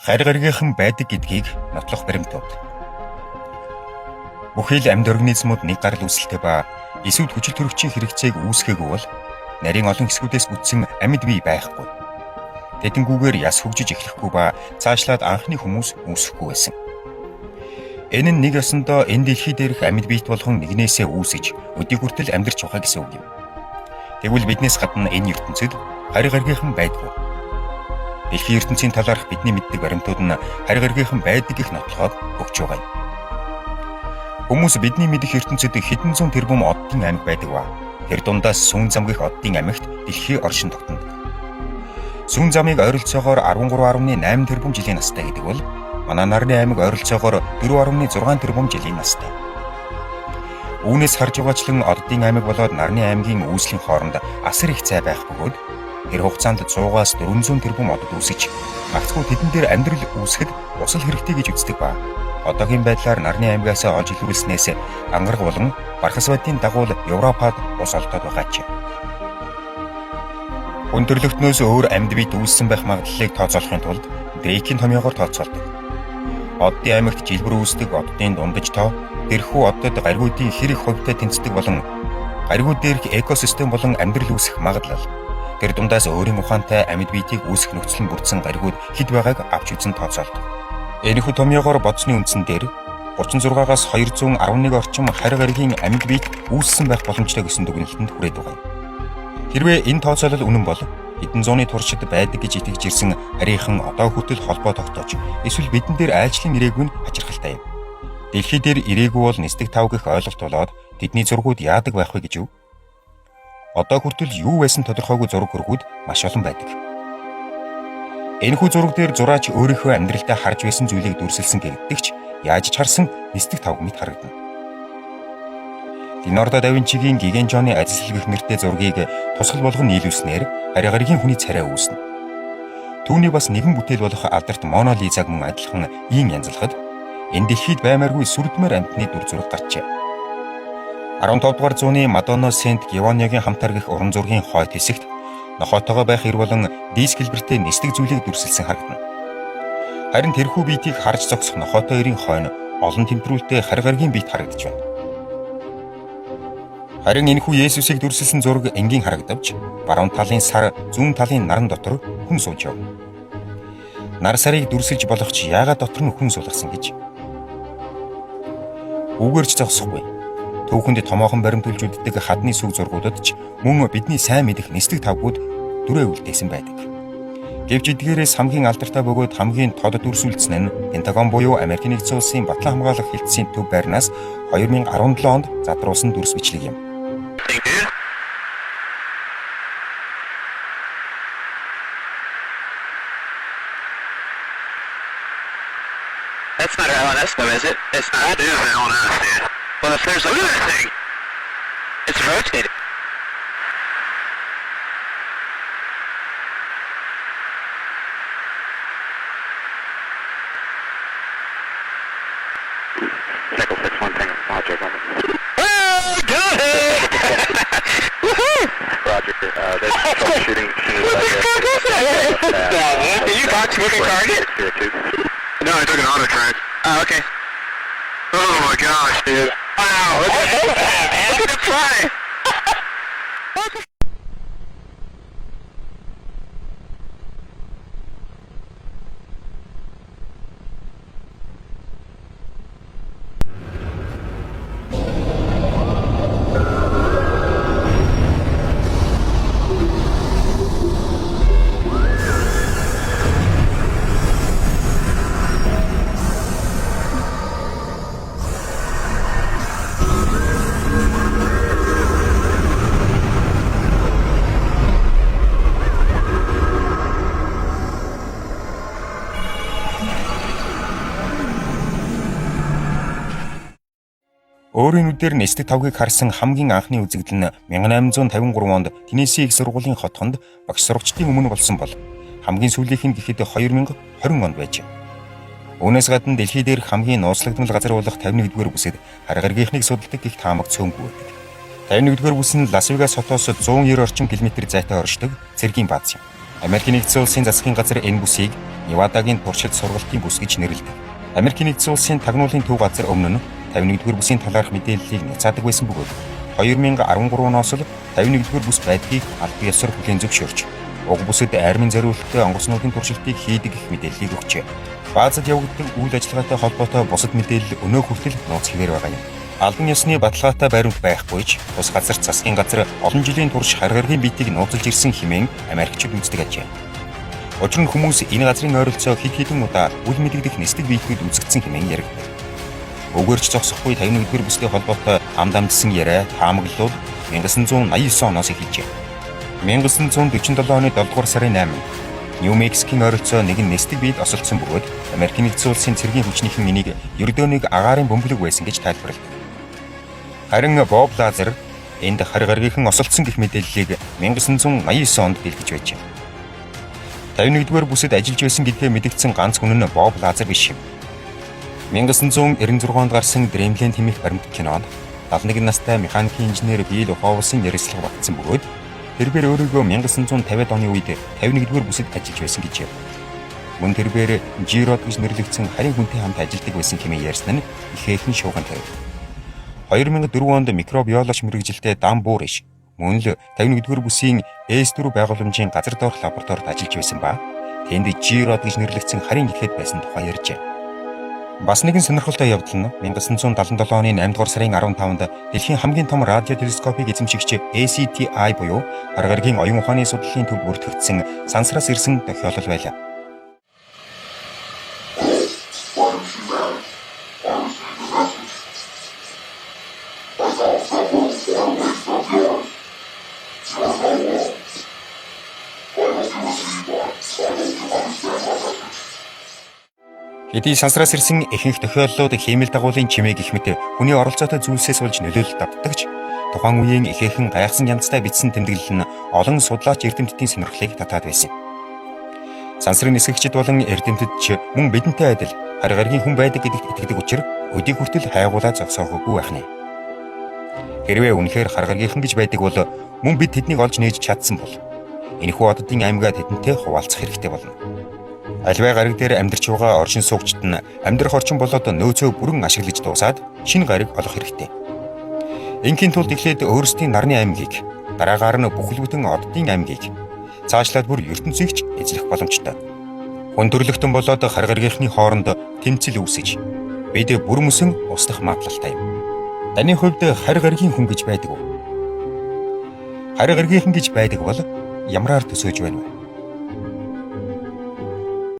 Харь гаригийнхан байдаг гэдгийг нотлох баримтууд. Бүхий л амьд организмууд нэг гарал үүсэлтэй ба эсвэл хүчил төрөгчийн хэрэгцээг үүсгээгүй бол нарийн олон хэсгүүдээс бүтсэн амьд бие байхгүй. Тэдэнгүүгээр яс хөгжиж эхлэхгүй ба цаашлаад анхны хүмүүс үүсэхгүй байсан. Энэ нь нэг ёсондоо энэ дэлхий дээрх амьд биет болгон нэгнээсээ үүсэж өдийг хүртэл амьдарч байгаа гэсэн үг юм. Тэгвэл биднээс гадна энэ ертөнцид харь гаригийнхан байдгүй. Дэлхийн ертөнцийн талаарх бидний мэддэг баримтууд нь харь гаригийнхан байдаг гэх нотлохыг өгч байгаа юм. Хүмүүс бидний мэдэх ертөнцид хэдэн зуун тэрбум оддын аймаг байдаг ба. Тэр дундаас сүүн зам гэх оддын аймагт дэлхий оршин тогтнодог. Сүүн замыг ойролцоогоор 13.8 тэрбум жилийн настай гэдэг бол манай нарны аймаг ойролцоогоор 4.6 тэрбум жилийн настай. Үүнээс харж байгаачлан оддын аймаг болоод нарны аймгийн үүслийн хооронд асар их зай байх бөгөөд тэр хугацаанд 100-аас 400 тэрбум одод үүсэж магадгүй тэдэн дээр амьдрал үүсгэхэд усал хэрэгтэй гэж үздэг ба. Одоогийн байдлаар нарны аймгаас олж илрүүлснээс ангараг болон Бархасбадын дагуул Европод ус олдоод байгаа ч. Өндөрлөгтнөөс өөр амьд биет үүссэн байх магадлалыг тооцоолохын тулд Дрейкийн томьёогоор тооцоолдог. Оддын аймагт жилбэр үүсдэг оддын дундаж тоо тэрхүү оддод гаригуудын хэр их хувьтай тэнцдэг болон гаригууд дээрх экосистем болон амьдрал үүсэх магадлал тэр дундаас өөрийн ухаантай амьд биетийг үүсэх нөхцөл нь бүрдсэн гаригууд хэд байгааг авч үзэн тооцоолдог. Энэхүү томьёогоор бодсны үндсэн дээр 36-аас 211 орчим харь гаригийн амьд биет үүссэн байх боломжтой гэсэн дүгнэлтэнд хүрээд байгаа юм. Хэрвээ энэ тооцоолол үнэн бол хэдэн зууны туршид байдаг гэж итгэж ирсэн харийнхан одоо хүртэл холбоо тогтоож эсвэл бидэн дээр айлчлан ирээгүй нь хачирхалтай юм. Дэлхий дээр ирээгүй бол нисдэг тав гэх ойлголт болоод тэдний зургууд яадаг байх вэ гэж юу? Одоо хүртэл юу байсан тодорхойгүй зураг хөргүүд маш олон байдаг. Энэхүү зураг дээр зураач өөрийнхөө амьдралдаа харж байсан зүйлийг дүрсэлсэн гэгддэгч яаж ч харсан нисдэг тавг мэт харагдана. Леонардо да Винчигийн Гиген Жоны ажилсэл гэх нэртэй зургийг тусгал болгон нийлүүлснээр харь гаригийн хүний царай үүснэ. Түүний бас нэгэн бүтээл болох алдарт Мона Лизаг мөн адилхан ийм янзлахад энэ дэлхийд баймааргүй сүрдмээр амьтны дүр зураг гарчээ. 15 дугаар зууны Мадонно Сент Гевониогийн хамтар гэх уран зургийн хойд хэсэгт нохоотойгоо байх эр болон диск хэлбэртэй нисдэг зүйлийг дүрсэлсэн харагдана. Харин тэрхүү биетийг харж зогсох нохоотой эрийн хойно олон тэмтрүүлтэй харь гаригийн биет харагдаж байна. Харин энэхүү Есүсийг дүрсэлсэн зураг энгийн харагдавч баруун талын сар, зүүн талын наран дотор хүн сууж явна. Нар сарыг дүрсэлж болох ч яагаад дотор нь хүн суулгасан гэж. Үүгээрч зогсохгүй. Түүхэнд томоохон баримтуулж үлддэг хадны сүг зургуудад ч мөн бидний сайн мэдэх нисдэг тавгууд дүрээ үлдээсэн байдаг. Гэвч эдгээрээс хамгийн алдартай бөгөөд хамгийн тод дүрсүүлсэн нь Пентагон буюу Америкийн нэгдсэн улсын батлан хамгаалах хэлтсийн төв байрнаас 2017 онд задруулсан дүрс бичлэг юм. Dude. That's not our LNS though, is it? It's not. That is the LNS, dude. Well, if there's like Look at that thing. It's rotating. Nickel 6-1 Tango, Roger. Oh, got it! Woohoo! Roger. There's troubleshooting as soon as What I the get fuck is that? Did you box moving target? 02. No, I took an auto track. Oh, okay. Oh my gosh, dude. Wow, look at that, man. Look at it fly. Өөрийн нүдээр нисдэг тавгийг харсан хамгийн анхны үзэгдэл нь 1853 онд Теннесси их сургуулийн хотхонд багш сурагчдын өмнө болсон бол хамгийн сүүлийнх нь гэхэд 2020 онд байжээ. Үүнээс гадна дэлхий дээрх хамгийн нууцлагдмал газар болох 51-р бүсэд харь гаригийнхныг судалдаг гэх таамаг цөөнгүй байдаг. 51-р бүс нь Лас Вегас хотоос 190 орчим километр зайтай оршдог цэргийн бааз юм. Америкийн нэгдсэн улсын засгийн газар энэ бүсийг Невадагийн туршилт сургалтын бүс гэж нэрлэдэг. Америкийн нэгдсэн улсын тагнуулын төв газар өмнө нь 51-р бүсийн талаарх мэдээллийг няцаадаг байсан бөгөөд 2013 оноос л 51-р бүс байдгийг албан ёсоор хүлээн зөвшөөрч уг бүсэд армийн зориулттай онгоцнуудын туршилтыг хийдэг гэх мэдээллийг өгчээ. Баазад явагддаг үйл ажиллагаатай холбоотой бусад мэдээлэл өнөө хүртэл нууц хэвээр байгаа юм. Албан ёсны баталгаатай баримт байхгүй ч тус газар засгийн газар олон жилийн турш хар гарагийн биетийг нууцлж ирсэн хэмээн Америкчууд үздэг ажээ. Учир нь хүмүүс энэ газрын ойролцоо хэд хэдэн удаа үл мэдэгдэх нисдэг биетүүд үзэгдсэн хэмээн яригддаг. Өгөөрч зогсохгүй 51-р бүстэй холбоотой амд амжсан яриа таамаглал 1989 оноос эхэлжээ. 1947 оны 7 дугаар сарын 8-нд Нью Мексикийн ойролцоо нэгэн нисдэг биед осолдсон бөгөөд Америкийн нэгдсэн улсын цэргийн хүчнийхэн энийг ердөө нэг агаарын бөмбөлөг байсан гэж тайлбарладаг. Харин Боб Лазар энд хар гаргийнхан осолдсон гэх мэдээллийг 1989 онд дэлгэж байжээ. 51-р бүсэд ажиллаж байсан гэдгээ мэдэгдсэн ганц хүн нь Боб Лазар биш юм. 1996 онд гарсан Dreamland хэмээх баримт кинонд 71 настай механикийн инженер Билл Ховсон ярилцлага батсан бөгөөд тэрбээр өөрийгөө 1950-ад оны үед 51-р бүсэд ажиллаж байсан гэжээ. Мөн тэрбээр G-Rod гэж нэрлэгдсэн харин хүнтэй хамт ажилладаг байсан хэмээн ярьсан нь ихээхэн шууган тавив. 2004 онд микробиологч мэргэжилтэй Дан Буриш мөн л 51-р бүсийн S4 байгууламжийн газар доорх лабораторид ажиллаж байсан ба тэнд G-Rod гэж нэрлэгдсэн харин ихэд байсан тухай ярьжээ. Бас нэгэн сонирхолтой явдал нь 1977 оны 8 дугаар сарын 15-нд дэлхийн хамгийн том радио телескопыг эзэмшигч ACTI буюу хар гарагийн оюун ухааны судлалын төв бүртгэгдсэн сансраас ирсэн тохиолдол байлаа. Хэдий сансраас ирсэн ихэнх тохиолдлууд хиймэл дагуулын чимээ гэх мэт хүний оролцоотой зүйлсээс болж нөлөөлөл давтдаг ч тухайн үеийн ихээхэн гайхсан янзтай бичсэн тэмдэглэл нь олон судлаач эрдэмтдийн сонирхлыг татаад байсан. Сансрын нисгэгчид болон эрдэмтэд ч мөн бидэнтэй адил хар гарагийн хүн байдаг гэдэгт итгэдэг учир өдийг хүртэл хайгуулаа зогсоохоогүй байх нэ. Хэрвээ үнэхээр хар гаргийнхан гэж байдаг бол мөн бид тэднийг олж нээж чадсан бол энэхүү оддын аймгаа тэдэнтэй хуваалцах хэрэгтэй болно. Аливаа гариг дээр амьдарч байгаа оршин суугчид нь амьдрах орчин болоод нөөцөө бүрэн ашиглаж дуусаад шинэ гариг олох хэрэгтэй. Ингийн тулд эхлээд өөрсдийн нарны аймгийг, дараагаар нь бүхэл бүтэн оддын аймгийг, цаашлаад бүр ертөнцийг ч эзлэх боломжтой. Хүн төрлөختөн болоод хар гаргийнхны хооронд тэмцэл үүсэж бид бүр мөсөн устдах магадлалтай юм. Таны хувьд хар гарагийн хүн гэж байдаг уу? Хар гаргийнхан гэж байдаг бол ямраар төсөөж байна вэ?